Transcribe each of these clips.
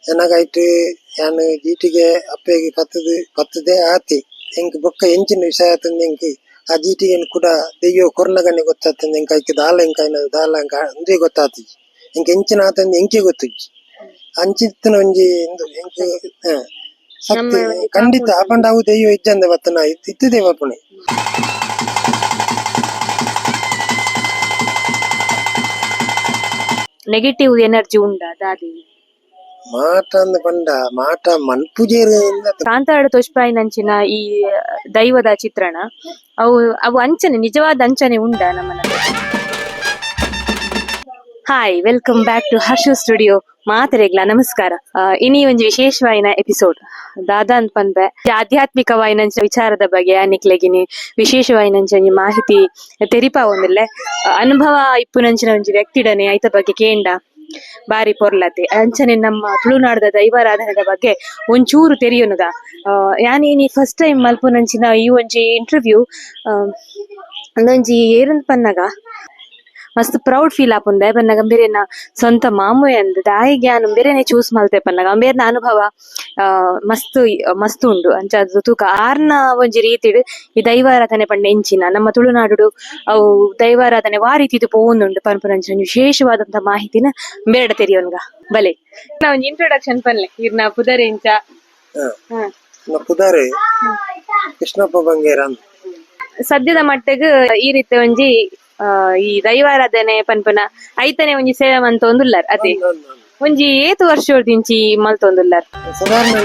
ಎನಗೈಟ್ ಯಾನ್ ಜೀಟಿಗೆ ಅಪ್ಪೆಗೆ ಪತ್ತುದು ಪತ್ತುದೆ ಆತಿ ಎಂಕ್ ಬೊಕ್ಕ ಎಂಚಿನ ವಿಷಯ ಆತಂದ್ ಎಂಕ್ ಆ ಜೀಟಿಗೆನ್ ಕೂಡ ದೆಯ್ಯೋ ಕೊರ್ನಗನೆ ಗೊತ್ತಾತಂದ್ ಎಂಕ್ ಐಕ್ ದಾಲ ಎಂಕ್ ಐನ ದಾಲ ಎಂಕ್ ಉಂದೇ ಗೊತ್ತಾತಿಜಿ ಎಂಕ್ ಎಂಚಿನ ಆತಂದ್ ಎಂಕೆ ಗೊತ್ತುಜ್ಜಿ ಅಂಚಿತ್ತಿನ ಒಂಜಿ ಉಂದು ಎಂಕ್ ನಮ್ಮ ಶಕ್ತಿ ಒಂಜಿ ಖಂಡಿತ ಕಾಪುಂಡು. ಅಪಂಡ ಅವು ದೆಯ್ಯೋ ಇಜ್ಜಂದೆ ಬತ್ತನ ಇತ್ತದೇ ಬರ್ಪುಣೆ. ನೆಗೆಟಿವ್ ಎನರ್ಜಿ ಉಂಡ ದಾದಿ? ಮಾಟ ಅಂದ್ ಪಂಡ ಮಾಟ ಮನ್ಪುಜೆರ್ ಅಂದ್ ಕಾಂತಾರಡ್ ತೊಷ್ಪಾಯಿನಂಚಿನ ಈ ದೈವದ ಚಿತ್ರಣ ಅವು ಅವು ಅಂಚನೆ ನಿಜವಾದ ಅಂಚನೆ ಉಂಡ ನಮ್ಮನ. Hi, welcome back to Harshu studio. ಮಾತರೆಗ್ಲ ನಮಸ್ಕಾರ. ಇನಿ ಒಂಜಿ ವಿಶೇಷವಾಯಿನ ಎಪಿಸೋಡ್ ದಾದಾ ಅಂತ ಪನ್ಪೆ ಆಧ್ಯಾತ್ಮಿಕವಾಯಿನಂಚ ವಿಚಾರದ ಬಗ್ಗೆ ನಿಕ್ಲೆಗಿನಿ ವಿಶೇಷವಾಯಿನಂಚ ಒಂಜಿ ಮಾಹಿತಿ ತೆರಿಪಾವೊಂದಿಲ್ಲೆ. ಅನುಭವ ಇಪ್ಪುನಂಚಿನ ಒಂಜಿ ವ್ಯಕ್ತಿಡನೆ ಐತ ಬಗ್ಗೆ ಕೇಂಡ ಬಾರಿ ಪೊರ್ಲತೆ. ಅಂಚನೆ ನಮ್ಮ ತುಳುನಾಡದ ದೈವಾರಾಧನೆದ ಬಗ್ಗೆ ಒಂಚೂರು ತೆರಿಯೊನುಗ. ಯಾನ್ ಇನಿ ಫಸ್ಟ್ ಟೈಮ್ ಮಲ್ಪುನಂಚಿನ ಈ ಒಂಜಿ ಇಂಟರ್ವ್ಯೂ ಅಂದೊಂಜಿ ಏರಂದ್ ಪನ್ನಗ ಮಸ್ತ್ ಪ್ರೌಡ್ ಫೀಲ್ ಆಪುಂಡು. ದಾಯೆ ಪನ್ನಗ ಬೇರೆನ ಸ್ವಂತ ಮಾಮುವೆ ಅಂದ್ ದಾಯೆಗ್ ಯಾನ್ ಬೇರೆನೆ ಚೂಸ್ ಮಲ್ತೆ ಪನ್ನಗ ಬೇರ್ನ ಅನುಭವ ಮಸ್ತ್ ಮಸ್ತ್ ಉಂಡು. ಅಂಚ ತೂಕ ಆರ್ನ ಒಂಜಿ ರೀತಿಡ್ ಈ ದೈವಾರಾಧನೆ ಪಂಡ ಎಂಚಿನ, ನಮ್ಮ ತುಳುನಾಡುಡು ಅವು ದೈವಾರಾಧನೆ ವಾ ರೀತಿಡ್ ಪೋವೊಂದುಂಡು ಪನ್ಪುನಂಚಿನ ಒಂಜಿ ವಿಶೇಷವಾದಂತ ಮಾಹಿತಿನ ಬೇರಡ ತೆರಿಯೊನ್ಗ ಬಲೆ. ನಾ ಒಂಜಿ ಇಂಟ್ರೊಡಕ್ಷನ್ ಪನ್ಲೆ, ಇರ್ನ ಪುದರ್ ಎಂಚ? ನ ಪುದರ್ ಕೃಷ್ಣಪ್ಪ ಬಂಗೇರ ಅಂದ್. ಸದ್ಯದ ಮಟ್ಟಿಗ್ ಈ ರೀತಿ ಒಂಜಿ ಈ ದೈವಾರಾಧನೆ ಪನ್ಪುನ ಐತನೆ ಒಂಜಿ ಸೇವೆ ಮಲ್ತೊಂದುಲ್ಲರ್ ಅದೇ? ಒಂಜಿ ಏತ್ ವರ್ಷೊರ್ದಿಂಚಿ ಮಲ್ತೊಂದುಲ್ಲರ್? ಸಾಧಾರಣ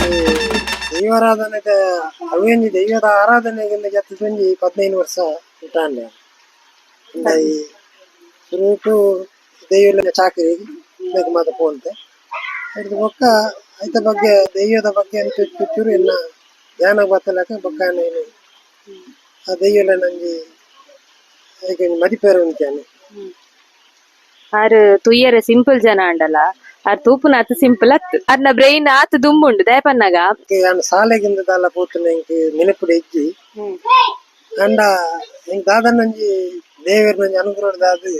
ಈ ದೈವಾರಾಧನೆದ ಅವೆಂಜಿ ದೈವದ ಆರಾಧನೆಗೆ ಜತ್ತದ ಒಂಜಿ 15 ವರ್ಷ ಉಂಟಾಂಡೆ. ಈ ಸುರುಟು ದೈವದ ಚಾಕರಿ ಬೇಗ ಮಾತ ಪೋಂತೆ ಅದ್ರದ್ದು ಬೊಕ್ಕ ಐತ ಬಗ್ಗೆ ದೈವದ ಬಗ್ಗೆ ಅಂತ ಚೂರು ಎನ್ನ ಧ್ಯಾನ ಬತ್ತಲಕ ಬೊಕ್ಕ ಏನು ಆ ದೈವಲ ನಂಜಿ ಐಕ್ ಒಂಜಿ ಮದಿಪೇರ ಉಂತಾನೆ. ಆರ್ ತುಯ್ಯರೆ ಸಿಂಪಲ್ ಜನ ಅಂಡಲ ಆರ್ ತೂಪುನ ಆತ್ ಸಿಂಪಲ್ ಅತ್. ಅರ್ನ ಬ್ರೈನ್ ಆತ್ ದುಂಬುಂಡು ದಾಯೆ ಪನ್ನಗ ಯಾನ್ ಶಾಲೆಗಿಂದ ದಾಲ ಪೋತುನ ಎಂಕ್ ನೆನಪುಡು ಇಜ್ಜಿ. ಅಂಡ ಎಂಕ್ ದಾದನಂಜಿ ದೇವೆರ್ನಂಜಿ ಅನುಗ್ರಹ ದಾದ್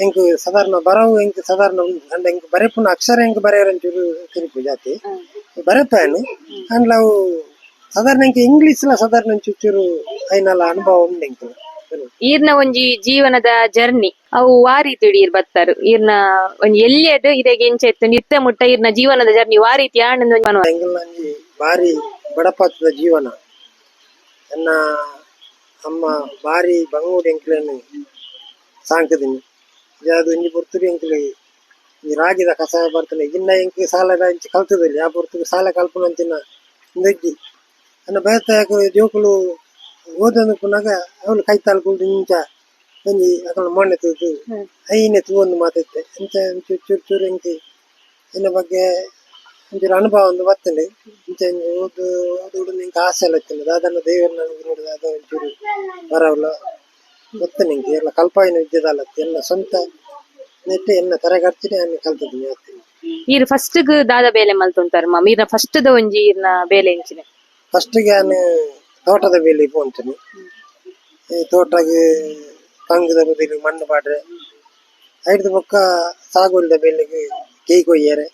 ಎಂಕ್ ಸಾಧಾರಣ ಬರವು ಎಂಕ್ ಸಾಧಾರಣ ಉಂಡು. ಅಂಡ ಎಂಕ್ ಬರೆಪುನ ಅಕ್ಷರ ಎಂಕ್ ಬರೆಯರೆ ಒಂಚೂರು ತಿರುಪು ಜಾತಿ ಬರೆಪಾಯನು. ಅಂಡ್ಲ ಅವು ಸಾಧಾರಣ ಎಂಕ್ ಇಂಗ್ಲೀಷ್ ಲ ಸಾಧಾರಣ ಒಂಚೂರು ಐನಲ ಅನುಭವ ಉಂಡು ಎಂಕ್. ಈರ್ನ ಒಂಜಿ ಜೀವನದ ಜರ್ನಿ ಅವು ವಾ ರೀತಿಡ್ ಈರ್ ಬತ್ತಾರು? ಈರ್ನ ಒಂಜಿ ಎಲ್ಯಡ್ ಇರೆಗ್ ಎಂಚ ಇತ್ತುಂಡು, ಇತ್ತೆ ಮುಟ್ಟ ಈರ್ನ ಜೀವನದ ಜರ್ನಿ ವಾ ರೀತಿ ಆಂಡ್ ಒಂಜಿ ಪನುವ. ಎಂಕಲ್ನಂಜಿ ಬಾರಿ ಬಡಪತ್ತದ ಜೀವನ. ಎನ್ನ ಅಮ್ಮ ಬಾರಿ ಬಂಗುಡು ಎಂಕ್ಲೆನ್ ಸಾಂಕುದಿನಿ. ಅದು ಒಂಜಿ ಪೊರ್ತುಡು ಎಂಕ್ಲೆ ಈ ರಾಗಿದ ಕಷಾಯ ಬರ್ತನೆ ಇನ್ನ ಎಂಕ್ ಸಾಲೆದ ಇಂಚ ಕಲ್ತುದಿಲ್ಲ. ಆ ಪೊರ್ತುಗು ಸಾಲೆ ಕಲ್ಪುನಂಚಿನ ಉಂದೆಜ್ಜಿ ಅನ್ನ ಬೇತೆ ಜೋಕುಲು ಓದೊಂದು ಉಪ್ಪುನಗ ಅವ್ಲು ಕೈತಾಲ್ ಕುಲ್ದು ಇಂಚ ಒಂಜಿ ಅಕಲ್ನ ಮೋನೆ ತೂದು ಐನೆ ತೂವೊಂದು ಮಾತಿತ್ತೆ. ಇಂಚ ಒಂಚೂರು ಚೂರು ಚೂರು ಎಂಕ್ ಎನ್ನ ಬಗ್ಗೆ ಒಂಚೂರು ಅನುಭವ ಒಂದು ಬತ್ತುಂಡು. ಇಂಚ ಒಂಜಿ ಓದು ಓದೊಡು ಎಂಕ್ ಆಸೆ ಎಲ್ಲ ಇತ್ತುಂಡು. ದಾದನ ದೇವೆರ್ನ ಅನುಗ್ರಹಡ್ ದಾದ ಒಂಚೂರು ಬರವುಲ ಗೊತ್ತುಂಡು ಎಂಕ್. ಏರ್ಲ ಕಲ್ಪಾಯಿನ ವಿದ್ಯೆ ದಾಲ ಅತ್ತ್, ಎನ್ನ ಸ್ವಂತ ನೆಟ್ ಎನ್ನ ತರೆ ಖರ್ಚಿಡ್ ಯಾನ್ ಕಲ್ತುದಿನಿ ಆತೆ. ಈರ್ ಫಸ್ಟ್ ಗ್ ದಾದ ಬೇಲೆ ಮಲ್ತೊಂತಾರ ಮಾಮ? ಈರ್ನ ಫಸ್ಟ್ ದ ಒಂಜಿ ಈರ್ನ ಬೇಲೆ ಎಂಚಿನ? ಫಸ್ಟ್ ಗೆ ಯಾನ್ ತೋಟದ ಬೇಲೆ ಪೋಂತುನಿ. ಈ ತೋಟಗ್ ಕಂಗುದ ಬದಿಲ್ ಮಣ್ಣು ಪಾಡ್ರೆ, ಐಡ್ದ್ ಬೊಕ್ಕ ಸಾಗುವಳಿದ ಬೇಲೆಗ್ ಕೆಯ್ ಕೊಯ್ಯೆರೆ,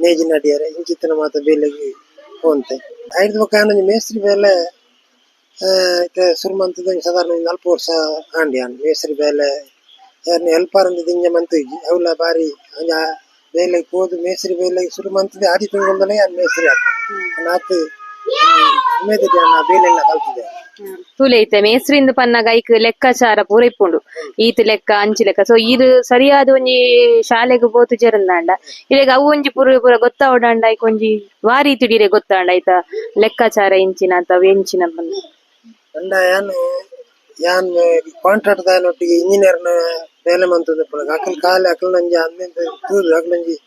ನೇಜಿ ನಡಿಯೆರೆ, ಇಂಚಿತ್ತಿನ ಮಾತ ಬೇಲೆಗ್ ಪೋಂತೆ. ಐಡ್ದ್ ಬೊಕ್ಕ ಯಾನ್ ಒಂಜಿ ಮೇಸ್ತ್ರಿ ಬೇಲೆ ಇತ್ತೆ ಸುರು ಮಂತುದು ಒಂಜಿ ಸಾಧಾರಣ ಒಂಜಿ 40 ವರ್ಷ ಆಂಡ್. ಯಾನ್ ಮೇಸ್ತ್ರಿ ಬೇಲೆ ಯಾನ್ ಹೆಲ್ಪರ್ ಅಂದ್ ದಿಂಜ ಮಂತುಜಿ. ಅವ್ಲ ಬಾರಿ ಒಂಜಿ ಬೇಲೆಗ್ ಪೋದು ಮೇಸ್ತ್ರಿ ಬೇಲೆಗ್ ಸುರು ಮಂತುದು ಆಜಿ ತಿಂಗೊಲ್ದನೆ ಯಾನ್ ಮೇಸ್ತ್ರಿ ಆತೆ. ಆತ್ ಉಮೇದ್ ಯಾನ್ ಆ ಬೇಲೆನ್ ಕಲ್ತುದೆ. ತೂಲೆ, ಇತ್ತೆ ಮೇಸ್ತ್ರಿಂದ್ ಪನ್ನಗ ಐಕ್ ಲೆಕ್ಕಾಚಾರ ಪೂರ ಇಪ್ಪುಂಡು, ಈತ್ ಲೆಕ್ಕ ಅಂಚಿ ಲೆಕ್ಕ. ಸೊ ಈರ್ ಸರಿಯಾದ ಒಂಜಿ ಶಾಲೆಗ್ ಪೋತುಜೆರಂದಾಂಡ ಇರೆಗ್ ಅವು ಒಂಜಿ ಪೂರ ಪೂರ ಗೊತ್ತಾವೊಡಾಂಡ ಐಕ್ ಒಂಜಿ ವಾ ರೀತಿಡ್ ಇರೆಗ್ ಗೊತ್ತಾಂಡ ಐತ ಲೆಕ್ಕಾಚಾರ ಎಂಚಿನ ಅತ್ತ ಅವು ಎಂಚಿನ ಪಂದ್? ಪಂಡ ಯಾನ್ ಯಾನ್ ಕಾಂಟ್ರಾಕ್ಟ್ ದಾಯನೊಟ್ಟಿಗೆ ಇಂಜಿನಿಯರ್ ನ ಬೇಲೆ ಮಂತೊಂದು ಉಪ್ಪುನಗ ಅಕಲ್ ಖಾಲಿ ಅಕಲ್ನಂಜಿ ಅಂದ್ ತೂದು ಅಕಲೊಂಜಿ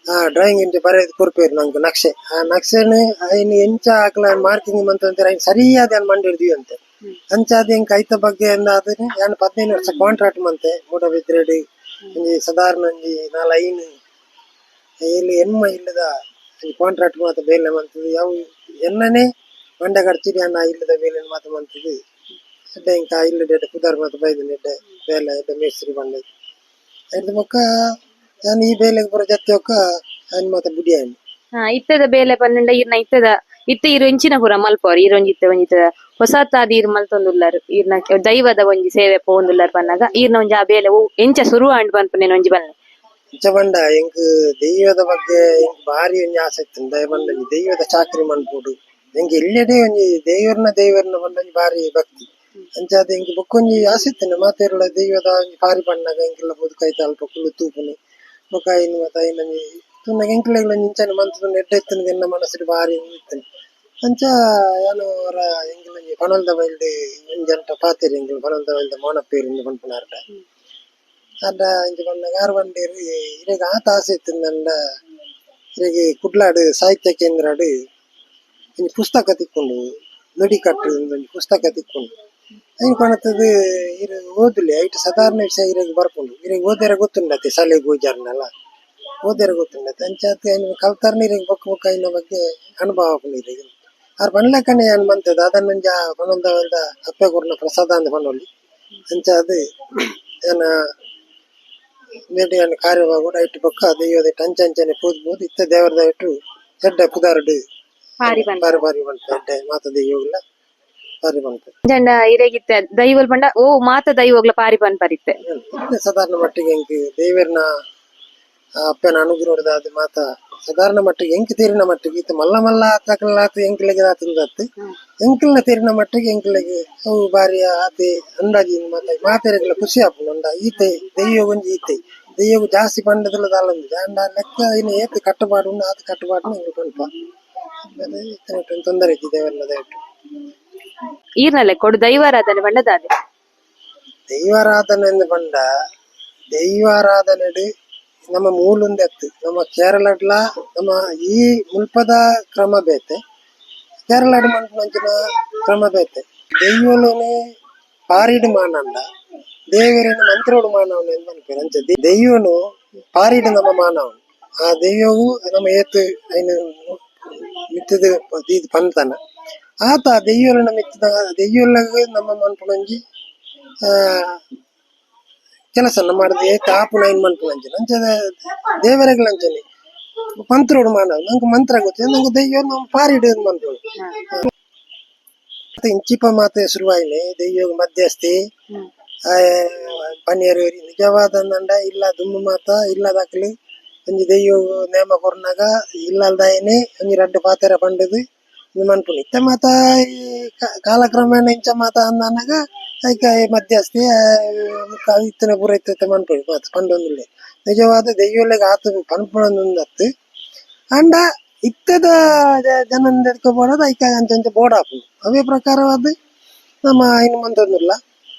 ಆ ಡ್ರಾಯಿಂಗ್ ಇಂಚ ಬರೆದ್ ಕೊರ್ಪೆರ್ ನಂಕ್ ನಕ್ಷೆ. ಆ ನಕ್ಷೆನ್ ಐನ್ ಎಂಚ ಅಕಲ ಮಾರ್ಕಿಂಗ್ ಮಂತೊಂತೆರ್ ಐನ್ ಸರಿಯಾದ್ ಯಾನ್ ಮಂಡೆಡ್ ದೀಯೊಂತೆ. ಅಂಚಾದ್ ಎಂಕ್ ಐತ ಬಗ್ಗೆ ಅಂದಾದ್ ಯಾನ್ 15 ವರ್ಷ ಕಾಂಟ್ರಾಕ್ಟ್ ಮಂತೆ ಮೂಡಬಿದ್ರೆಡ್. ಒಂಜಿ ಸಾಧಾರಣ ಒಂಜಿ ನಾಲ್ ಐನ್ ಏಲ್ ಎನ್ಮ ಇಲ್ಲದ ಒಂಜಿ ಕಾಂಟ್ರಾಕ್ಟ್ ಮಾತ ಬೇಲೆ ಮಂತುದು, ಅವು ಎನ್ನನೆ ಮಂಡೆ ಖರ್ಚಿಡ್ ಯಾನ್ ಆ ಇಲ್ಲದ ಬೇಲೆನ್ ಮಾತ ಮಂತುದು ಎಡ್ಡೆ ಎಂಕ್ ಆ ಇಲ್ಲಡ್ ಎಡ್ಡೆ ಪುದರ್ ಮಾತ ಬೈದುಂಡು, ಎಡ್ಡೆ ಬೇಲೆ, ಎಡ್ಡೆ ಮೇಸ್ತ್ರಿ ಪಂಡುದು. ಐಡ್ದ್ ಬೊಕ್ಕ ಯಾನ್ ಈ ಬೇಲೆಗ್ ಪೂರ ಜತ್ತಿ ಒಕ್ಕ ಯಾನ್ ಮಾತ ಬುಡಿಯಾನಿ. ಇತ್ತದ ಬೇಲೆ ಪನ್ನಂಡ ಈರ್ನ ಇತ್ತದ ಇತ್ತೆ ಈರ್ ಎಂಚಿನ ಪೂರ ಮಲ್ಪವರ್ ಈರೊಂಜಿ ಇತ್ತೆ ಒಂಜಿ ಹೊಸತಾದ್ ಈರ್ ಮಲ್ತೊಂದುಲ್ಲರ್ ಈರ್ನ ದೈವದ ಒಂಜಿ ಸೇವೆ ಪೋವೊಂದುಲ್ಲರ್ ಪನ್ನಗ ಈರ್ನ ಒಂಜಿ ಆ ಬೇಲೆ ಒವು ಎಂಚ ಸುರು ಆಂಡ್ ಪನ್ಪುನೇನ್ ಒಂಜಿ ಬಲ್ಲೆ. ಇಂಚ ಪಂಡ ಎಂಕ್ ದೈವದ ಬಗ್ಗೆ ಎಂಕ್ ಬಾರಿ ಒಂಜಿ ಆಸಕ್ತಿ ಉಂಡು. ದಾಯೆ ಪಂಡ ಒಂಜಿ ದೈವದ ಚಾಕ್ರಿ ಮನ್ಪೊಡು, ಎಂಕ್ ಎಲ್ಯಡೇ ಒಂಜಿ ದೇವರ್ನ ದೇವರ್ನ ಪಂಡ ಒಂಜಿ ಬಾರಿ ಭಕ್ತಿ. ಅಂಚಾದ್ ಎಂಕ್ ಬೊಕ್ಕೊಂಜಿ ಆಸೆ ಇತ್ತಿನ ಮಾತೆರ್ಲ ದೈವದ ಒಂಜಿ ಪಾರಿ ಪಣ್ಣಗ ಎಂಕೆಲ್ಲ ಪೋದು ಕೈತ ಅಲ್ಪ ಕುಲ್ಲು ತೂಪುನಿ ಬೊಕ ಐನ್ ಮಾತ ಐನ್ ಒಂಜಿ ತೂನಗ ಎಂಕ್ಲೆಗ್ಲ ಒಂಜಿ ಇಂಚನೆ ಮಂತುಂಡ ಎಡ್ಡೆ ಇತ್ತಿನ ಎನ್ನ ಮನಸ್ಸುಡು ಬಾರಿ ಇತ್ತಿನ. ಅಂಚ ಯಾನ್ ಒರ ಎಂಕ್ಲ ಒಂಜಿ ಪಣೋಲ್ದ ಬೈಲ್ಡ್ ಒಂಜಿ ಅಂಟ ಪಾತೆರಿ ಎಂಕ್ಲ ಪಣೋಲ್ದ ಬೈಲ್ದ ಮೋನಪ್ಪೇರ್ ಇಂದ್ ಪನ್ಪುನಾರ್ಡ ಆಂಡ ಇಂಚ ಪನ್ನಗ ಆರ್ ಪಂಡೇರ್ ಇರೆಗ್ ಆತ ಆಸೆ ಇತ್ತಿಂದಂಡ ಇರೆಗ್ ಕುಡ್ಲಾಡ್ ಸಾಹಿತ್ಯ ಕೇಂದ್ರಡ್ ಒಂಜಿ ಪುಸ್ತಕ ತಿಕ್ಕುಂಡು, ನುಡಿಕಟ್ಟು ಒಂಜಿ ಪುಸ್ತಕ ತಿಕ್ಕುಂಡು, ಐನ್ ಕೊನತದು ಇರ್ ಓದುಲೆ, ಐಟ್ ಸಾಧಾರಣ ವಿಷಯ ಇರೆಗ್ ಬರ್ಪುಂಡು, ಇರೆಗ್ ಓದೆರೆ ಗೊತ್ತುಂಡತೆ ಶಾಲೆಗ್ ಪೋಯಿಜಾರ್ಂಡಲ ಓದೆರೆ ಗೊತ್ತುಂಡತೆ, ಅಂಚಾತ್ ಐನ್ ಕಲ್ತಾರ್ನ ಇರೆಗ್ ಬೊಕ್ಕ ಬೊಕ್ಕ ಐನ ಬಗ್ಗೆ ಅನುಭವ ಆಪುಂಡು ಇರೆಗ್. ಆರ್ ಪನ್ಲೆಕ್ಕನೆ ಯಾನ್ ಮಂತೆ ದಾದನ ಒಂಜಿ ಆ ಪನೊಂದ ಅಪ್ಪೆ ಕೊರ್ನ ಪ್ರಸಾದ ಅಂದ್ ಪನೊಲಿ. ಅಂಚಾದ್ ಯಾನ ನೆಡ್ ಯಾನ್ ಕಾರ್ಯವಾಗೋಡು ಐಟ್ ಬೊಕ್ಕ ದೈವದ ಅಂಚ ಅಂಚನೆ ಪೋದು ಪೋದು ಇತ್ತೆ ದೇವರ ದಯಟು ಎಡ್ಡೆ ಪುದಾರ್ಡ್ ಪಾರಿ ಪನ್ಪ ಬಾರಿ ಬಾರಿ ಪನ್ಪೆ, ಎಡ್ಡೆ ಮಾತ ದೈವಗ್ಲ ಬಾರಿ ಪನ್ಪೆ. ಅಂಚಂಡ ಇರೆಗಿತ್ತೆ ದೈವಲ್ ಪಂಡ ಓ ಮಾತ ದೈವಗ್ಲ ಪಾರಿ ಪನ್ಪರಿತ್ತೆ. ಇತ್ತೆ ಸಾಧಾರಣ ಮಟ್ಟಿಗೆ ಎಂಕ್ ದೇವೆರ್ನ ಅಪ್ಪೆನ ಅನುಗ್ರಹದ ಮಾತ ಸಾಧಾರಣ ಮಟ್ಟಿಗೆ ಎಂಕ್ ತೀರಿನ ಮಟ್ಟಿಗೆ ಇತ್ತೆ ಮಲ್ಲ ಮಲ್ಲ ಆತಕಲಾತ್ ಎಂಕ್ಲೆಗ್ ಆತಂದತ್ತು ಎಂಕ್ಲ್ನ ತೀರಿನ ಮಟ್ಟಿಗೆ ಎಂಕ್ಲೆಗ್ ಅವು ಬಾರಿ ಆತೆ ಅಂದಾಜಿ ಮಾತ ಮಾತೆರೆಗ್ಲ ಖುಷಿ ಆಪುಂಡು. ಅಂಡ ಈತೆ ದೈವಗ್ ಒಂಜಿ ಈತೆ ದೈವಗ್ ಜಾಸ್ತಿ ಪಂಡದಲ್ಲ ದಾಲಂದು ಅಂಡ ಲೆಕ್ಕ ಇನ್ನು ಏತ್ ಕಟ್ಟುಪಾಡು ಉಂಡು ಆತ್ ಕಟ್ಟುಪಾಡುನು ಎಂಕ್ ಪನ್ಪ. ಇತ್ತೆ ತೊಂದರೆ ಇಜ್ಜಿ ದೇವರ್ನ ದಯಟು. ಈರ್ನ ಲೆಕ್ಕೊಡು ದೈವಾರಾಧನೆ ಪಂಡ ದಾದೆ? ದೈವಾರಾಧನೆ ಅಂದ್ ಪಂಡ ದೈವಾರಾಧನೆಡ್ ನಮ್ಮ ಮೂಲುಂದೆತ್ತು ನಮ್ಮ ಕೇರಳಡ್ಲ ನಮ್ಮ ಈ ಮುಲ್ಪದ ಕ್ರಮ ಬೇತೆ, ಕೇರಳಡ್ ಮನ್ಪುನಂಚಿನ ಕ್ರಮ ಬೇತೆ. ದೈವೊಲುನು ಪಾರಿಡ್ ಮಾನಂಡ ದೇವೆರೆನ್ ಮಂತ್ರೋಡು ಮಾನವನ ಅಂದ್ ಪನ್ಪೆರ್. ಅಂಚ ದೈವನು ಪಾರಿಡ್ ನಮ್ಮ ಮಾನವನ್, ಆ ದೈವವು ನಮ್ಮ ಏತ್ ಐನ್ ಮಿತ್ತದ ದೀದ್ ಪಂತನ ಆತ ದೈವೊಲೆನ ಮಿತ್ತದ ದೈವೊಲೆಗ್ ನಮ್ಮ ಮನ್ಪುನಂಜಿ ಕೆಲಸ ನಮ್ಮ ಏತ್ ಆಪುನ ಐನ್ ಮನ್ಪುನಂಚಿನ. ಅಂಚ ದೇವರೆಗ್ಲ ಅಂಚನೆ ಮಂತ್ರೋಡು ಮಾನವ, ನಂಗೆ ಮಂತ್ರ ಗೊತ್ತಿದೆ, ನಂಗೆ ದೈವ ನಮ್ಮ ಪಾರಿಡ್ ಮನ್ಪುನು. ಇಂಚಿಪ ಮಾತ ಶುರುವಾಯಿನಿ ದೈವಗ್ ಮಧ್ಯಸ್ಥಿ ಪನಿಯರು ನಿಜವಾದ ಅಂಡ ಇಲ್ಲ ದುಮ್ಮು ಮಾತ ಇಲ್ಲದಾಕ್ಲಿ ಒಂಜಿ ದೈವ ನೇಮ ಕೊರ್ನಾಗ ಇಲ್ಲಲ್ದಾಯನೆ ಒಂಜಿ ರಡ್ಡ್ ಪಾತೆರ ಪಂಡುದು ಇಂದು ಮನ್ಪುನಿ. ಇತ್ತೆ ಮಾತ ಕಾಲಕ್ರಮೇಣ ಇಂಚ ಮಾತ ಅಂದನಾಗ ಐಕ ಮಧ್ಯಸ್ಥಿ ಇತ್ತಿನ ಪೂರ ಇತ್ತೆ ಮನ್ಪುನಿ ಮಾತ ಪಂಡೊಂದುಲ್ಲೆ. ನಿಜವಾದ ದೈವಲೆಗ್ ಆತ ಪನ್ಪುನಂದತ್ತು ಅಂಡ ಇತ್ತದ ಜನನ್ ಎದ್ಕೊಬೋಡಾದ್ ಐಕ ಅಂಚ ಅಂಚ ಬೋಡಾಪುಂಡು. ಅವೇ ಪ್ರಕಾರವಾದ ನಮ್ಮ ಐನ್ ಮಂತೊಂದುಲ್ಲ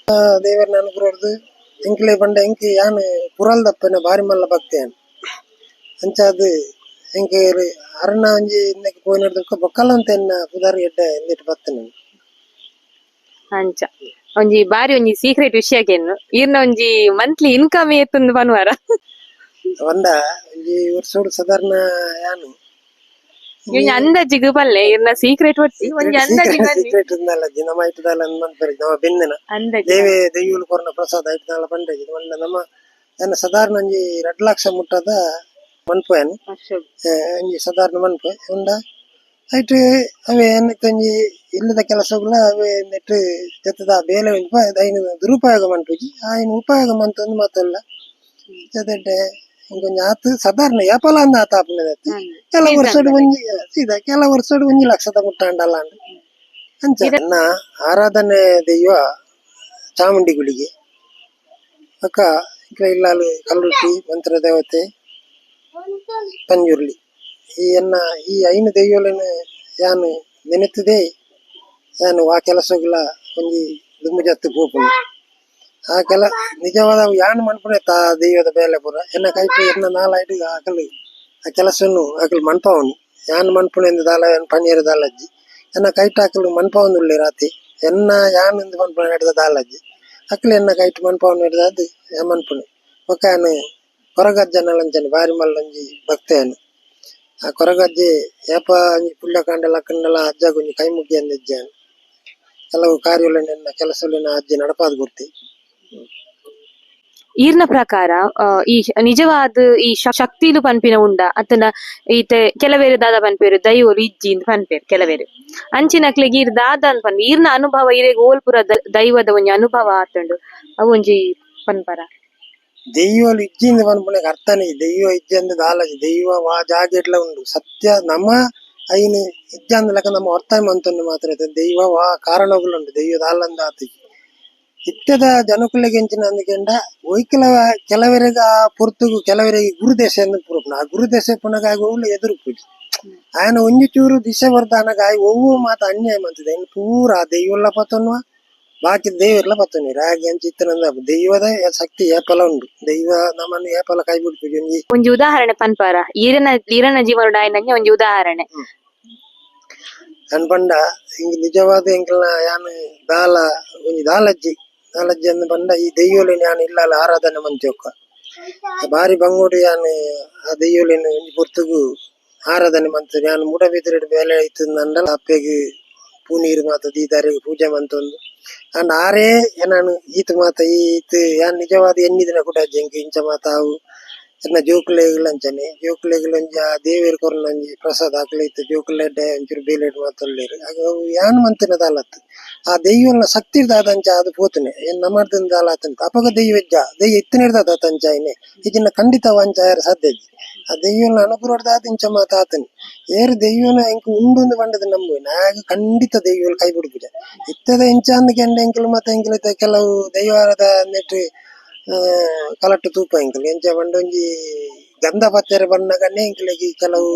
ದೇವರ್ನ ಅನುಗ್ರಹರ್ದ್ ಎಂಕ್ಲೆ ಪಂಡ ಎಂಕ್ ಯಾನ್ ಪುರಲ್ದಪ್ಪೆನ ಬಾರಿ ಮಲ್ಲ ಭಕ್ತೆ ಯಾನ್. ಅಂಚಾದ್ ಎಂಕ್ ಅರನ ಒಂಜಿ ಇಂದೆಕ್ ಪೋಯಿನರ್ದ್ ಬೊಕ್ಕಲ ಒಂತೆ ಎನ್ನ ಪುದರ್ ಎಡ್ಡೆ ಇಂದೆಟ್ ಬತ್ತಿನ. ಅಂಚ ಒಂಜಿ ಬಾರಿ ಒಂಜಿ ಸೀಕ್ರೆಟ್ ವಿಷಯ ಕೇನ್ನು, ಈರ್ನ ಒಂಜಿ ಮಂತ್ಲಿ ಇನ್ಕಮ್ ಏತುಂದು ಪನ್ವರ? ಪಂಡ ಒಂಜಿ ವರ್ಷೋಡು ಸಾಧಾರಣ ಯಾನು ಒಂಜಿ ಅಂದಾಜಿಗ್ ಪಲ್ಲೆ ಈರ್ನ ಸೀಕ್ರೆಟ್ ಒಟ್ಟಿ ಒಂಜಿ ಅಂದಾಜಿಗ್ ಬನ್ನಿ. ಸೀಕ್ರೆಟ್ ಇಂದಲ್ಲ ನಮ್ಮ ಐಟದಾಲ ಮನ್ಪೆರ್ ನಮ್ಮ ಬೆಂದಿನ ಅಂದಾಜಿ ದೇವೆ ದೈವಲು ಕೊರ್ನ ಪ್ರಸಾದ ಐಟದಾಲ ಪಂಡೆ ಪಂಡ ನಮ್ಮ ಯಾನ್ ಸಾಧಾರಣ ಒಂಜಿ 2 ಲಕ್ಷ ಮುಟ್ಟದ ಮನ್ಪು ಯಾನ್. ಒಂಜಿ ಸಾಧಾರಣ ಮನ್ಪು ಉಂಡ ಐಟ್ ಅವೇ ಏನಕ್ಕೆ ಒಂಜಿ ಇಲ್ಲದ ಕೆಲಸಗುಲ ಅವೇ ನೆಟ್ ಜೊತೆದ ಬೇಲೆ ಒಂಜಿ ಐನ್ ದುರುಪಯೋಗ ಮನ್ಪುಜಿ, ಐನ್ ಉಪಯೋಗ ಮಂತೊಂದು ಮಾತಲ್ಲ ಜೊತೆಟ್ ಇಂಕೊಂಜಿ ಆತ್ ಸಾಧಾರಣ ಏಪಲ ಅಂದ್ ಆತ ಆಪುನದತ್ತು. ಕೆಲವು ವರ್ಷಡ್ ಒಂಜಿ ಸೀದಾ ಕೆಲವು ವರ್ಷಡ್ 1 ಲಕ್ಷದ ಮುಟ್ಟಾಂಡಲ ಅಂದ್. ಅಂಚ ನನ್ನ ಆರಾಧನೆ ದೈವ ಚಾಮುಂಡಿ ಗುಳಿಗೆ ಅಕ್ಕ ಇಲ್ಲಾಲು ಕಲ್ಲುಟ್ಟಿ ಮಂತ್ರ ದೇವತೆ ಪಂಜುರ್ಲಿ ಈ ಎನ್ನ ಈ ಐನು ದೈವಲೆನ್ ಯಾನ್ ನೆನೆತದೆ ಯಾನ್ ಆ ಕೆಲಸಗುಲ ಒಂಜಿ ದುಂಬು ಜತ್ತು ಪೋಪುನು. ಆ ಕೆಲ ನಿಜವಾದ ಯಾನ್ ಮನ್ಪುನೆ ತಾ ದೈವದ ಬೇಲೆ ಪೂರ ಎನ್ನ ಕೈಟ್ ಎನ್ನ ನಾಲಾಯ್ಡ್ ಅಕಲ್ ಆ ಕೆಲಸನು ಅಕಲ್ ಮನ್ಪವನು ಯಾನ್ ಮನ್ಪುನೆ ಇಂದ್ ದಾಲ ಯಾನ್ ಪನಿಯರ ದಾಲಜ್ಜಿ ಎನ್ನ ಕೈಟ್ ಅಕಲ್ ಮನ್ಪವೊಂದುಲ್ಲೆ ರಾತಿ ಎನ್ನ ಯಾನ್ ಇಂದ್ ಮನ್ಪುನೆ ನಡ್ದ ದಾಲಜ್ಜಿ ಅಕಲ್ ಎನ್ನ ಕೈಟ್ ಮನ್ಪವೊಂದು ಹಿಡ್ದಾದ್ ಯಾನ್ ಮನ್ಪುನೆ. ಬೊಕ್ಕ ಯಾನ್ ಕೊರಗಜ್ಜನ ಬಾರಿ ಮಲ್ಲೊಂಜಿ ಭಕ್ತೆ ಯಾನ್. ಆ ಕೊರಗಜ್ಜೆ ಏಪ ಒಂಜಿ ಪುಲ್ಯ ಕಾಂಡಲ ಅಕ್ಕಂಡಲ ಅಜ್ಜಗ್ ಒಂಜಿ ಕೈ ಮುಗಿಯಂದಿಜ್ಜೆ ಯಾನ್. ಕೆಲವು ಕಾರ್ಯಲೆನ್ ಎನ್ನ ಕೆಲಸಲೆನ್ ಅಜ್ಜೆ ನಡಪಾದ್ ಕೊರ್ತೆ. ಈರ್ನ ಪ್ರಕಾರ ಈ ನಿಜವಾದ ಈ ಶಕ್ತಿಲು ಪನ್ಪಿನ ಉಂಡ ಅತ್ತನ ಈತೆ ಕೆಲವೇರು ದಾದ ಪನ್ಪೇರು ದೈವಲು ಇಜ್ಜಿ ಇಂದ್ ಪನ್ಪೇರು ಕೆಲವೇರು ಅಂಚಿನಕ್ಲೆಗ್ ಈರ್ ದಾದ ಅಂದ್ ಪನ್ಪೆ ಈರ್ನ ಅನುಭವ ಇರೆಗ್ ಓಲ್ಪುರ ದೈವದ ಒಂಜಿ ಅನುಭವ ಆತುಂಡು ಅವು ಒಂಜಿ ಪನ್ಪರ. ದೈವಲು ಇಜ್ಜಿಂದ ಪನ್ಪುನೆಗ್ ಅರ್ಥನೇ ದೈವ ಇಜ್ಜಂದ ದಾಲಜಿ ದೈವ ವಾ ಜಾಗೆಡ್ಲ ಉಂಡು ಸತ್ಯ ನಮ್ಮ ಐನ್ ಇಜ್ಜಂದ ಲೆಕ್ಕ ನಮ್ಮ ಅರ್ಥ ಮಂತೊಂದು ಮಾತ್ರ ದೈವ ವಾ ಕಾರಣಗಳು ದೈವ ದಾಲಂದ ಆತಿಜಿ. ಇತ್ತೆದ ಜನಕುಲೆಗ್ ಎಂಚಿನ ಅಂದ್ಕೆಂಡ ಒಯ್ಕಲ ಕೆಲವರಿಗೆ ಆ ಪೊರ್ತುಗು ಕೆಲವರಿಗೆ ಗುರುದೆಸೆ ಅಂದ್ ಪುರಪುನ ಆ ಗುರುದೆಸೆ ಪುನಗ ಓಲು ಎದುರು ಪೂಜೆ ಆಯನ ಒಂಜಿ ಚೂರು ದಿಶೆ ವರ್ಧಾನಗ ಆಯ್ ಒವ್ವು ಮಾತ ಅನ್ಯಾಯ ಮಂತದೆ ಇನ್ ಪೂರ ಆ ದೈವಲ್ಲ ಪತ್ತೊನ್ವ ಬಾಕಿ ದೇವರ್ಲ ಪತ್ತೊನ್ವೆರ್ ಆಯಗ್ ಅಂಚ ಇತ್ತನಂದ ದೈವದ ಶಕ್ತಿ ಏಪಲ ಉಂಡು ದೈವ ನಮನ್ ಏಪಲ ಕೈ ಬಿಡ್ಪುಜಿ ಒಂಜಿ ಒಂಜಿ ಉದಾಹರಣೆ ಪನ್ಪಾರ ಈರನ ಈರನ ಜೀವನಡ್ ಆಯಿನಂಚ ಒಂಜಿ ಉದಾಹರಣೆ. ಅನ್ ಪಂಡ ಇಂಗ್ ನಿಜವಾದ ಎಂಕಲ್ನ ಯಾನ್ ದಾಲ ಒಂಜಿ ದಾಲಜ್ಜಿ ದಾಲಜ್ಜಿ ಅಂದ್ ಪಂಡ ಈ ದೈವೊಲೆನ್ ಯಾನ್ ಇಲ್ಲಲ ಆರಾಧನೆ ಮಂತಿಯೊಕ್ಕ ಬಾರಿ ಬಂಗೋಡು ಯಾನ್ ಆ ದೈವೊಲೆನ್ ಒಂಜಿ ಪೊರ್ತುಗು ಆರಾಧನೆ ಮಂತ್ ಯಾನ್ ಮೂಡಬಿದಿರೆಡ್ ಬೇಲೆ ಇತ್ತ್ಂಡಲ ಅಪ್ಪೆಗ್ ಪೂನೀರ್ ಮಾತ ದೀದ್ ಪೂಜೆ ಮಂತೊಂದು ಅಂಡ ಆರೇ ಎನನ್ ಈತ್ ಮಾತ ಈತ್ ಯಾನ್ ನಿಜವಾದ ಎನ್ನಿದಿನ ಕುಡಜ್ಜಿ ಎಂಕ್ ಇಂಚ ಮಾತ ಆವು ಎನ್ನ ಜೋಕುಲೆಗ್ಲ ಅಂಚನೆ ಜೋಕುಲೆಗ್ಲ ಒಂಜಿ ಆ ದೇವೆರ್ ಕೊರ್ನ ಒಂಜಿ ಪ್ರಸಾದ ಅಕ್ಲೆ ಇತ್ತೆ ಜೋಕುಲೆಡ್ಡೆ ಒಂಚೂರು ಬೇಲೆಡ್ ಮಾತ ಉಲ್ಲೆರ್ ಅವು ಯಾನ್ ಮಂತಿನ ದಾಲತ್ತ್ ಆ ದೈವಲ್ನ ಶಕ್ತಿ ದಾದಂಚ ಆದ್ ಪೋತುನೆ ಏನ್ ನಮರ್ದ್ ದಾಲ ಆತುಂಡು ಅಪಗ ದೈವ ಇಜ್ಜ ದೈವ ಇತ್ತಿನೆಡ್ದ್ ಆತ್ ಅಂಚ ಆಯಿನೆ ಇಜ್ಜಿಂಡ ಖಂಡಿತ ಅವು ಅಂಚ ಆಯೆರೆ ಸಾಧ್ಯ ಇಜ್ಜಿ. ಆ ದೈವಲ್ನ ಅನುಗ್ರಹಡ್ದ್ ಆದ್ ಇಂಚ ಮಾತ ಆತುಂಡು ಏರ್ ದೈವನ ಎಂಕ್ ಉಂಡು ಅಂದ್ ಪಂಡುದು ನಂಬುವೆ ಆಯಗ್ ಖಂಡಿತ ದೈವಲ್ ಕೈ ಬುಡ್ಪುಜ. ಇತ್ತೆದ ಇಂಚ ಅಂದ್ ಕೆಂಡ ಎಂಕುಲು ಮಾತ ಎಂಕುಲು ಇತ್ತೆ ಕೆಲವು ದೈವಾರದ ನೆಟ್ ಕಲಟ್ ತೂಪ ಎಂಕುಲು ಎಂಚ ಪಂಡ ಒಂಜಿ ಗಂಧ ಪತ್ತೆರೆ ಬನ್ನಗನೆ ಎಂಕ್ಲೆಗ್ ಕೆಲವು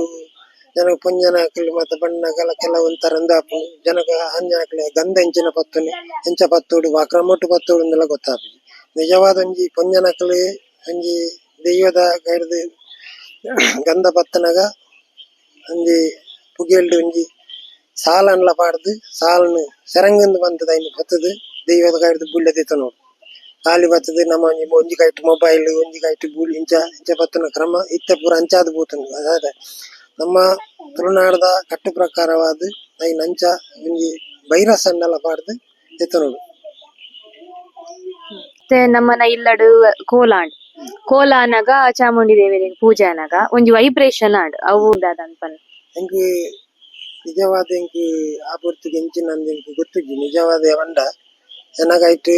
ಜನ ಪೊಂಜನಕುಲು ಮಾತ ಬನ್ನಗಲ ಕೆಲವು ಒಂತರ ಉಂದು ಆಪುಂಡು ಜನಕ ಅಂಜನಕ್ಲೆ ಗಂಧ ಎಂಚಿನ ಪತ್ತುನಿ ಎಂಚ ಪತ್ತೊಡು ವಾ ಕ್ರಮೊಟ್ಟು ಪತ್ತೊಡು ಇಂದಲ ಗೊತ್ತಾಪುಜಿ. ನಿಜವಾದ ಒಂಜಿ ಪೊಂಜನಕುಲು ಒಂಜಿ ದೈವದ ಕೈರ್ದ್ ಗಂಧ ಪತ್ತುನಗ ಒಂಜಿ ಪುಗೆಲ್ಡ್ ಒಂಜಿ ಸಾಲನ್ಲ ಪಾಡ್ದ್ ಸಾಲನ್ ಸೆರಂಗುಂದು ಪಂತುದು ಐನ್ ಪತ್ತುದು ದೈವದ ಕೈರ್ದ್ ಬುಲ್ಯ ದೆತೊನೊಡು. ಖಾಲಿ ಬತ್ತುದು ನಮ ಒಂಜಿ ಒಂಜಿ ಕೈಟ್ ಮೊಬೈಲ್ ಒಂಜಿ ಕೈಟ್ ಬೂಲಿ ಇಂಚ ಇಂಚ ಪತ್ತುನ ಕ್ರಮ ಇತ್ತೆ ಪೂರ ಅಂಚಾದ್ ಪೋತುಂಡು. ಅದಾದ ನಮ್ಮ ತುಳುನಾಡ್ದ ಕಟ್ಟು ಪ್ರಕಾರವಾದ್ ಐನ್ ಅಂಚ ಒಂಜಿ ಬೈರಸ್ ಅಂಡಲ ಪಾಡ್ದ್ ದೆತೊನೊಡು. ಮತ್ತೆ ನಮ್ಮನ ಇಲ್ಲಡ್ ಕೋಲಾಂಡ್ ಕೋಲ ಆನಗ ಚಾಮುಂಡಿ ದೇವರಿಗೆ ಪೂಜೆ ಆನಗ ಒಂಜಿ ವೈಬ್ರೇಷನ್ ಆಂಡ್ ಅವು ದಾದ ಪನ್. ಎಂಕ್ ನಿಜವಾದ ಎಂಕ್ ಆ ಪೊರ್ತುಗು ಎಂಚಿನ ಅಂದ್ ಎಂಕ್ ಗೊತ್ತುಜ್ಜಿ ನಿಜವಾದ ಪಂಡ ಎನಗ ಐಟ್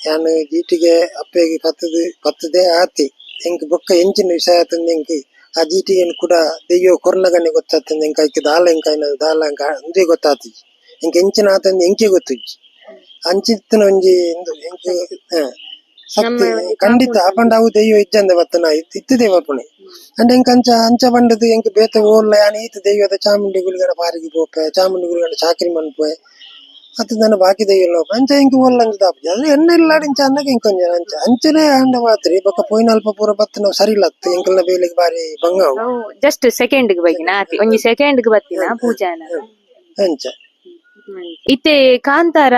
ಯಾನ್ ಜೀಟಿಗೆ ಅಪ್ಪೆಗ್ ಪತ್ತುದು ಪತ್ತುದೆ ಆತಿ ಎಂಕ್ ಬೊಕ್ಕ ಎಂಚಿನ ವಿಷಯ ಆತುಂದು ಎಂಕ್ ಆ ಜೀಟಿಗೆನ್ ಕೂಡ ದೈವ ಕೊರ್ನಗನೆ ಗೊತ್ತಾತುಂಡು ಎಂಕ್ ಐಕ್ ದಾಲ ಎಂಕ್ ಐನ ದಾಲ ಎಂಕ್ ಉಂದೇ ಗೊತ್ತಾತಿಜಿ ಎಂಕ್ ಎಂಚಿನ ಆತುಂದು ಎಂಕೆ ಗೊತ್ತುಜ್ಜಿ ಅಂಚಿತ್ತಿನ ಒಂಜಿ ಉಂದು ಎಂಕ್ ಶಕ್ತಿ ಖಂಡಿತ ಪಂಡ ಅವು ದೈವ ಇಜ್ಜಂದೆ ಬತ್ತನ ಇತ್ತುದೇ ಬರ್ಪುನೆ ಅಂಡ ಎಂಕ್ ಅಂಚ ಅಂಚ ಪಂಡದು ಎಂಕ್ ಬೇತೆ ಓಲ್ಲ ಯಾನ್ ಈತ್ ದೈವದ ಚಾಮುಂಡಿ ಗುಳಿಗನ ಪಾರಿಗೆ ಪೋಪೆ ಚಾಮುಂಡಿ ಗುಳಿಗನ ಚಾಕ್ರಿ ಮನ್ಪುವೆ ಅತ್ ದಾನ ಬಾಕಿ ದೈವಲ ಅಂಚ ಎಂಕ್ ಓಲ್ಲ ಅಂಚ ದಾಪುಜಿ ಆದ್ರೆ ಎನ್ನ ಇಲ್ಲಡ್ ಇಂಚ ಅನ್ನಗ ಎಂಕ್ ಒಂಜಿ ಅಂಚ ಅಂಚನೆ ಆಂಡ ಮಾತ್ರೆ ಬೊಕ್ಕ ಪೋಯಿನ ಅಲ್ಪ ಪೂರ ಬತ್ತಿನವು ಸರಿ ಇಲ್ಲತ್ ಎಂಕಲ್ನ ಬೇಲೆಗ್ ಬಾರಿ ಬಂಗ ಅವು. ಜಸ್ಟ್ ಸೆಕೆಂಡ್ ಗ್ ಬೈದಿನ ಆತಿ ಒಂಜಿ ಸೆಕೆಂಡ್ ಗ್ ಬತ್ತಿನ ಪೂಜೆ ಆನಗ ಅಂಚ ಇತ್ತೆ ಕಾಂತಾರ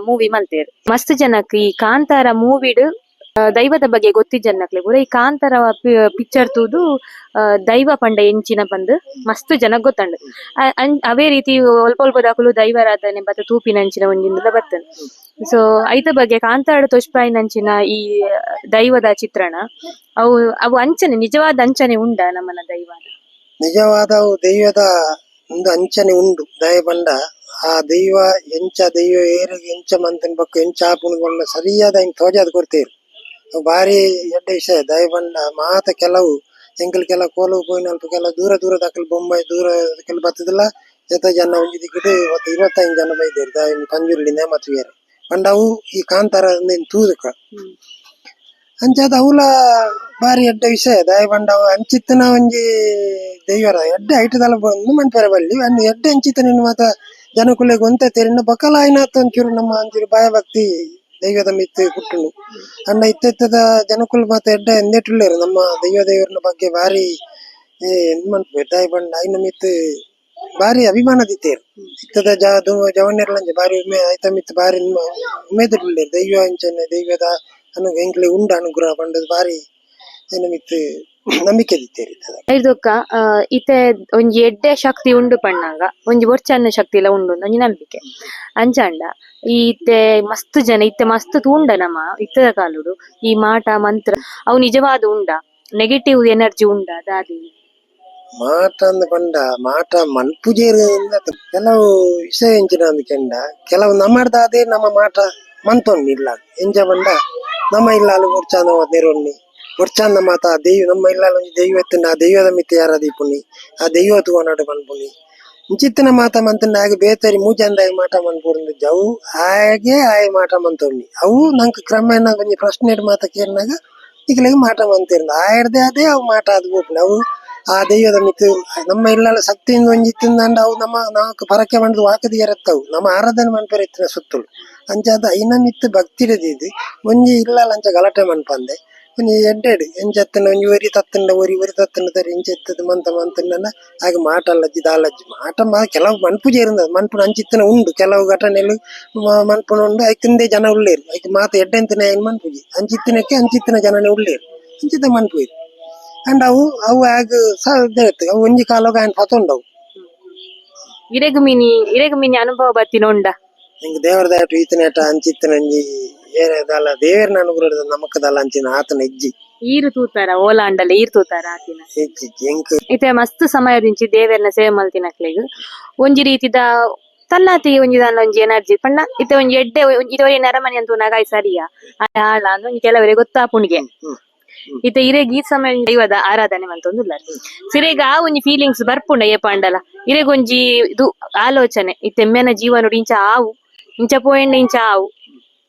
ಮೂವಿ ಮಲ್ತೇರ್ ಮಸ್ತ್ ಜನಕ್ ಈ ಕಾಂತಾರ ಮೂವಿಡ್ ದೈವದ ಬಗ್ಗೆ ಗೊತ್ತಿಜ್ಜನ್ನಕ್ಲೆ ಪೂರ ಈ ಕಾಂತಾರ ಪಿಕ್ಚರ್ ತೂದು ದೈವ ಪಂಡ ಎಂಚಿನ ಪಂದ್ ಮಸ್ತ್ ಜನಕ್ ಗೊತ್ತಂಡು. ಅವೇ ರೀತಿ ಒಲ್ಪ ಒಲ್ಪದಕುಲು ದೈವಾರಾಧನೆ ಬತ್ತ ತೂಪಿನಂಚಿನ ಒಂಜಿಂದಲ ಬತ್ತಂಡ್. ಸೊ ಐತ ಬಗ್ಗೆ ಕಾಂತಾರಡ್ ತೋಜ್ಪಾಯಿನಂಚಿನ ಈ ದೈವದ ಚಿತ್ರಣ ಅವು ಅವು ಅಂಚನೆ ನಿಜವಾದ ಅಂಚನೆ ಉಂಡ ನಮ್ಮನ ದೈವ? ನಿಜವಾದ ಅವು ದೈವದ ಉಂದು ಅಂಚನೆ ಉಂಡು. ದಾಯೆ ಪಂಡ ಆ ದೈವ ಎಂಚ ದೈವ ಏರೆಗ್ ಎಂಚ ಮಂತುಂಡು ಬೊಕ್ಕ ಎಂಚ ಆಪುಂಡು ಪಂಡ ಸರಿಯಾದ ಐನ್ ತೋಜಾದ್ ಕೊರ್ತೇರ್. ಅವು ಬಾರಿ ಎಡ್ಡೆ ವಿಷಯ. ದಾಯೆ ಪಂಡ ಮಾತ ಕೆಲವು ಎಂಕುಲು ಕೆಲವು ಕೋಲು ಪೋಯಿನಲ್ಪ ಕೆಲವು ದೂರ ದೂರದಕುಲು ಬೊಂಬೈ ದೂರ ದಕುಲು ಬತ್ತುದಲ ಏತ ಜನ ಒಂಜಿ ದಿಕ್ಕುಡು 25 ಜನ ಬೈದೆರ್ ದಾಯೆ ಪಂಜುರ್ಲಿ ನೇಮ ತೂಯೆರೆ ಪಂಡ ಅವು ಈ ಕಾಂತಾರ ಉಂದೆನ್ ತೂದುಕ ಅಂಚಾದ್ ಅವುಲ ಬಾರಿ ಎಡ್ಡೆ ವಿಷಯ. ದಾಯೆ ಪಂಡ ಅವು ಅಂಚಿತ್ತಿನ ಒಂಜಿ ದೈವರ ಎಡ್ಡೆ ಐಟದಲ ಉಂದು ಮನ್ಪೆರೆ ಬಲ್ಲಿ ಅಂದ್ ಎಡ್ಡೆ ಅಂಚಿತ್ತಿನ ಮಾತ ಜನಕುಲೆಗ್ ಒಂತೆ ತೆರಿನ ಬೊಕಲ ಆಯಿನಾತ್ ಒಂಚೂರು ನಮ್ಮ ಒಂಚೂರು ಭಯ ಭಕ್ತಿ ದೈವದ ಮಿತ್ತ್ ಪುಟ್ಟುಂಡು. ಅಂಡ ಇತ್ತೆ ಇತ್ತೆದ ಜನಕುಲು ಮಾತ ಎಡ್ಡೆ ಉಂದೆಟ್ ಉಲ್ಲೆರ್ ನಮ್ಮ ದೈವ ದೇವರ್ನ ಬಗ್ಗೆ ಬಾರಿ ಉಂದು ಮನ್ಪುವೆರ್. ದಾಯೆ ಪಂಡ ಐನ ಮಿತ್ತ್ ಬಾರಿ ಅಭಿಮಾನ ದೀತೆರ್. ಇತ್ತೆದ ಜವನೆರ್ಲ ಅಂಚ ಬಾರಿ ಉಮೆ ಐತ ಮಿತ್ತ್ ಬಾರಿ ಉಮೇದ್ ಉಲ್ಲೆರ್. ದೈವ ಅಂಚನೆ ದೈವದ ಅನು ಎಂಕ್ಲೆ ಉಂಡು ಅನುಗ್ರಹ ಪಂಡುದು ಬಾರಿ ಐನ ಮಿತ್ತ್ ನಂಬಿಕೆ ದಿತ್ತೇರಿ. ಐದೊಕ್ಕ ಇತ್ತೆ ಒಂಜಿ ಎಡ್ಡೆ ಶಕ್ತಿ ಉಂಡು ಪಣ್ಣಾಗ ಒಂಜಿ ಬೊರ್ಚನ್ನ ಶಕ್ತಿ ಇಲ್ಲ ಉಂಡು ಒಂಜಿ ನಂಬಿಕೆ. ಅಂಚಾಂಡ ಈ ಇತ್ತೆ ಮಸ್ತ್ ಜನ ಇತ್ತೆ ಮಸ್ತ್ ತೂಂಡ ನಮ್ಮ ಇತ್ತದ ಕಾಲುಡು ಈ ಮಾಟ ಮಂತ್ರ ಅವು ನಿಜವಾದ ಉಂಡ, ನೆಗೆಟಿವ್ ಎನರ್ಜಿ ಉಂಡ ದಾದಿ? ಮಾಟ ಅಂದ್ ಪಂಡ ಮಾಟ ಮನ್ಪುಜೇರು. ಕೆಲವು ವಿಷಯ ಎಂಚಿನ ಅಂದ್ ಕೆಂಡ, ಕೆಲವು ನಮ್ಮಡ್ದಾದೆ ನಮ್ಮ ಮಾಟ ಮಂತೊನ್ನಿ ಇಲ್ಲ. ಎಂಚ ಪಂಡ ನಮ್ಮ ಇಲ್ಲಾಲು ಬೊರ್ಚಾಂದ ನೆರೊನ್ನಿ ಬೊರ್ಚಾಂದ ಮಾತ ದೈವ ನಮ್ಮ ಇಲ್ಲಾಲು ಒಂಜಿ ದೈವ ಇತ್ತುಂಡ ಆ ದೈವದ ಮಿತ್ತ್ ಯಾರ ದೀಪುನಿ, ಆ ದೈವ ತೂವನಡು ಪನ್ಪುನಿ. ಇಂಚಿತ್ತಿನ ಮಾತ ಮಂತುಂಡ ಆಗ ಬೇತರಿ ಮೂಜಂದಾಯ ಮಾಟ ಮನ್ಪುಂಡು ಜವು ಆಗೆ ಆಯೆ ಮಾಟ ಮಂತೊನ್ನಿ. ಅವು ನಂಕ್ ಕ್ರಮೇಣ ಒಂಜಿ ಪ್ರಶ್ನೆ ಮಾತ ಕೇರ್ನಾಗ ನಿಕ್ಲೆಗ್ ಮಾಟ ಮಂತಿರಂದು ಆಯಡ್ದೆ ಅದೇ ಅವು ಮಾಟ ಆದ್ ಪೋಪುಂಡು. ಅವು ಆ ದೈವದ ಮಿತ್ತ್ ನಮ್ಮ ಇಲ್ಲಲ ಶಕ್ತಿಯಿಂದ ಒಂಜಿ ಇತ್ತಿಂದಾಂಡ ಅವು ನಮ್ಮ ನಮಕ್ ಪರಕೆ ಪಂಡ್ದ್ ವಾಕದಿ ಎರತ್ತವು ನಮ್ಮ ಆರಾಧನೆ ಮನ್ಪೆರೆ ಇತ್ತಿನ ಸುತ್ತುಲು. ಅಂಚಾದ್ ಐನ ಮಿತ್ತ್ ಭಕ್ತಿಡ್ ದೀದ್ ಒಂಜಿ ಇಲ್ಲಲ ಅಂಚ ಗಲಾಟೆ ಮನ್ಪಂದೆ ಒಂಜಿ ಎಡ್ಡೆಡ್ ಎಂಚ ಇತ್ತ್ಂಡ ಒಂಜಿ ಒರಿ ತತ್ತುಂಡ ಒರಿ ಒರಿ ತತ್ತುಂಡ ತರಿ ಇಂಚ ಇತ್ತದ್ ಮಂತ ಮಂತುಂಡನ ಆಗ ಮಾಟ ಅಲ್ಲಜ್ಜಿ ದಾಲಜ್ಜಿ. ಮಾಟ ಕೆಲವು ಮನ್ಪುಜೆರ್ ಮನ್ಪುನ ಅಂಚಿತ್ತಿನ ಉಂಡು. ಕೆಲವು ಘಟನೆಲು ಮನ್ಪುನ ಉಂಡು. ಐಕಿಂದೆ ಜನ ಉಲ್ಲೆರ್, ಐಕ್ ಮಾತ ಎಡ್ಡೆಂತಿನ ಐನ್ ಮನ್ಪುಜಿ. ಅಂಚಿತ್ತಿನಕ್ಕೆ ಅಂಚಿತ್ತಿನ ಜನನೇ ಉಲ್ಲೆರ್, ಅಂಚಿತ ಮನ್ಪುವೆರ್. ಅಂಡ ಅವು ಅವು ಆಗ್ ಅವು ಒಂಜಿ ಕಾಲಗ್ ಆಯ್ನ್ ಪತೊಂಡವು. ಇರೆಗ್ ಮಿನಿ ಇರೆಗ್ ಮಿನಿ ಅನುಭವ ಬತ್ತಿನ ಉಂಡ? ಎಂಕ್ ದೇವರ ದಯಟ್ ಈತನೇಟ ಅಂಚಿತ್ತಿನ ಒಂಜಿ ಏರೆ ದಾಲ ದೇವೆರ್ನ ಅನುಗ್ರಹದ ನಮಕ್ ದಾಲ ಅಂಚಿನ ಆತನ ಇಜ್ಜಿ. ಈರು ತೂತಾರ ಓಲಾಂಡಲ ಈರ್ ತೂತಾರ ಆತಿನ? ಇಜ್ಜಿ ಇಜ್ಜಿ ಎಂಕ್. ಇತ್ತೆ ಮಸ್ತ್ ಸಮಯದಿಂಚಿ ದೇವೆರ್ನ ಸೇವೆ ಮಲ್ತಿನಕ್ಲೆಗ್ ಒಂಜಿ ರೀತಿದ ತನ್ನಾತಿ ಒಂಜಿ ದಾಲ ಒಂಜಿ ಎನರ್ಜಿ ಪಂಡ ಇತ್ತೆ ಒಂಜಿ ಎಡ್ಡೆ ಇತ್ತೆ ಒಂಜಿ ನರಮನಿ ಅಂತ ತೂನಾಗ ಆಯ್ ಸರಿಯಾ ಆಯ್ ಆಳ ಅಂದ್ ಒಂಜಿ ಕೆಲವರಿಗೆ ಗೊತ್ತಾಪುಣಿಗೆ. ಇತ್ತೆ ಇರೆಗ್ ಈ ಸಮಯ ದೈವದ ಆರಾಧನೆ ಮಂತೊಂದುಲ್ಲಾರ್, ಸಿರೆಗ್ ಆ ಒಂಜಿ ಫೀಲಿಂಗ್ಸ್ ಬರ್ಪುಂಡ ಏಪಾಂಡಲ? ಇರೆಗ್ ಒಂಜಿ ಇದು ಆಲೋಚನೆ ಇತ್ತೆ ಎಮ್ಮೆನ ಜೀವನೊಡು ಇಂಚ ಆವು, ಇಂಚ ಪೋಯೆಂಡ ಇಂಚ ಆವು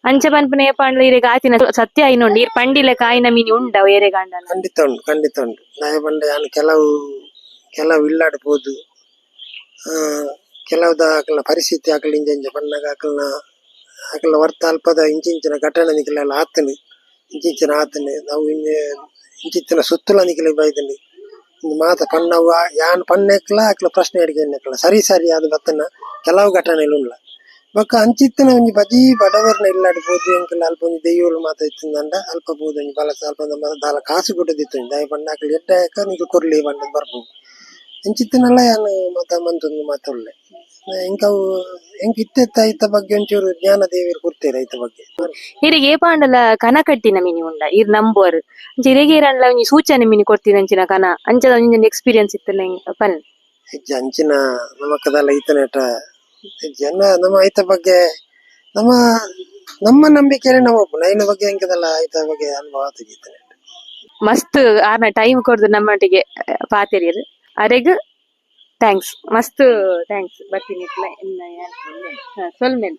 ಅಂಚ ಪನ್ಪುನ ಏಪಾಂಡಲ ಇರೆಗ್ ಆತಿನ ಸತ್ಯ ಆಯಿನೊಂಡು ಈರ್ ಪಂಡಿಲೆಕ ಆಯಿನ ಮಿನಿ ಉಂಡ ಏರೆಗಾಂಡಲ? ಖಂಡಿತ ಉಂಡು, ಖಂಡಿತ ಉಂಡು. ದಾಯೆ ಪಂಡ ಯಾನ್ ಕೆಲವು ಕೆಲವು ಇಲ್ಲಾಡ್ ಪೋದು ಕೆಲವುದ ಅಕಲ್ನ ಪರಿಸ್ಥಿತಿ ಅಕಲ್ ಇಂಚ ಇಂಚ ಪನ್ನಗ ಅಕಲ್ನ ಅಕಲ್ನ ವರ್ತ ಅಲ್ಪದ ಇಂಚಿಂಚಿನ ಘಟನೆ ನಿಕಲೆಲ್ಲ ಆತುಂಡು, ಇಂಚಿಂಚಿನ ಆತುಂಡು, ಅವು ಇಂಚಿತ್ತಿನ ಸುತ್ತುಲ ನಿಕಲೆ ಬೈದುಂಡು. ಇಂದು ಮಾತ ಪನ್ನವು ಯಾನ್ ಪನ್ನೆಕ್ಲ ಅಕ್ಲ ಪ್ರಶ್ನೆ ಅಡಿಗೆ ಸರಿ ಸರಿ ಆದ್ ಬತ್ತನ ಕೆಲವು ಘಟನೆಲು ಉಲ್ಲ. ಬೊಕ್ಕ ಅಂಚಿತ್ತಿನ ಒಂಜಿ ಬಜೀ ಬಡವೆರ್ನ ಇಲ್ಲಾಡ್ ಪೋದು ಎಂಕುಲು ಅಲ್ಪ ಒಂಜಿ ದೈವೊಲು ಮಾತ ಇತ್ತಿಂದಂಡ ಅಲ್ಪ ಪೋದು ಒಂಜಿ ಬಲಸ ಅಲ್ಪ ನಮ್ಮ ದಾಲ ಕಾಸು ಕೂಡ ದಿತ್ತುಂಡು. ದಾಯೆ ಪಂಡ ಅಕಲ್ ಎಡ್ಡೆ ನಿಕುಲು ಕೊರ್ಲಿ ಪಂಡುದು ಬರ್ಪುಂಡು. ಇಂಚಿತ್ತಿನಲ ಯಾನ್ ಮಾತ ಮಂತೊಂದು ಮಾತ ಉಲ್ಲೆ. ಎಂಕ್ ಅವು ಎಂಕ್ ಇತ್ತೆ ಐತ ಬಗ್ಗೆ ಒಂಚೂರು ಜ್ಞಾನ ದೇವೆರ್ ಕೊರ್ತೆರ್ ಐತ ಬಗ್ಗೆ. ಇರೆಗ್ ಏಪಾಂಡಲ ಕನ ಕಟ್ಟಿನ ಮಿನಿ ಉಂಡ? ಈರ್ ನಂಬುವರ್ ಅಂಚ ಇರೆಗ್ ಏರಾಂಡಲ ಒಂಜಿ ಸೂಚನೆ ಮಿನಿ ಕೊರ್ತಿನಂಚಿನ ಕನ ಅಂಚದ ಒಂಜಿ ಎಕ್ಸ್ಪೀರಿಯನ್ಸ್ ಇತ್ತುಂಡ ಪನ್. ಇಜ್ಜಿ, ಅಂಚಿನ ನಮಕ್ ದಾಲ ಈತನೇಟ ಜನ ನಮ್ಮ ಐತ ಬಗ್ಗೆ ನಮ್ಮ ನಮ್ಮ ನಂಬಿಕೆನೆ ನಮ್ಮ ಒಪ್ಪುನ ಐನ ಬಗ್ಗೆ ಎಂಕದಲ್ಲ ಐತ ಬಗ್ಗೆ ಅನುಭವ ಆತುಜಿ ಇತ್ತನೇಟ. ಮಸ್ತ್ ಆರ್ನ ಟೈಮ್ ಕೊರ್ದು ನಮ್ಮೊಟ್ಟಿಗೆ ಪಾತೆರಿಯರ್, ಅರೆಗ್ thanks, ಮಸ್ತ್ thanks. ಬರ್ತೀನಿ. ಸೊಲ್ಮೆಲ್.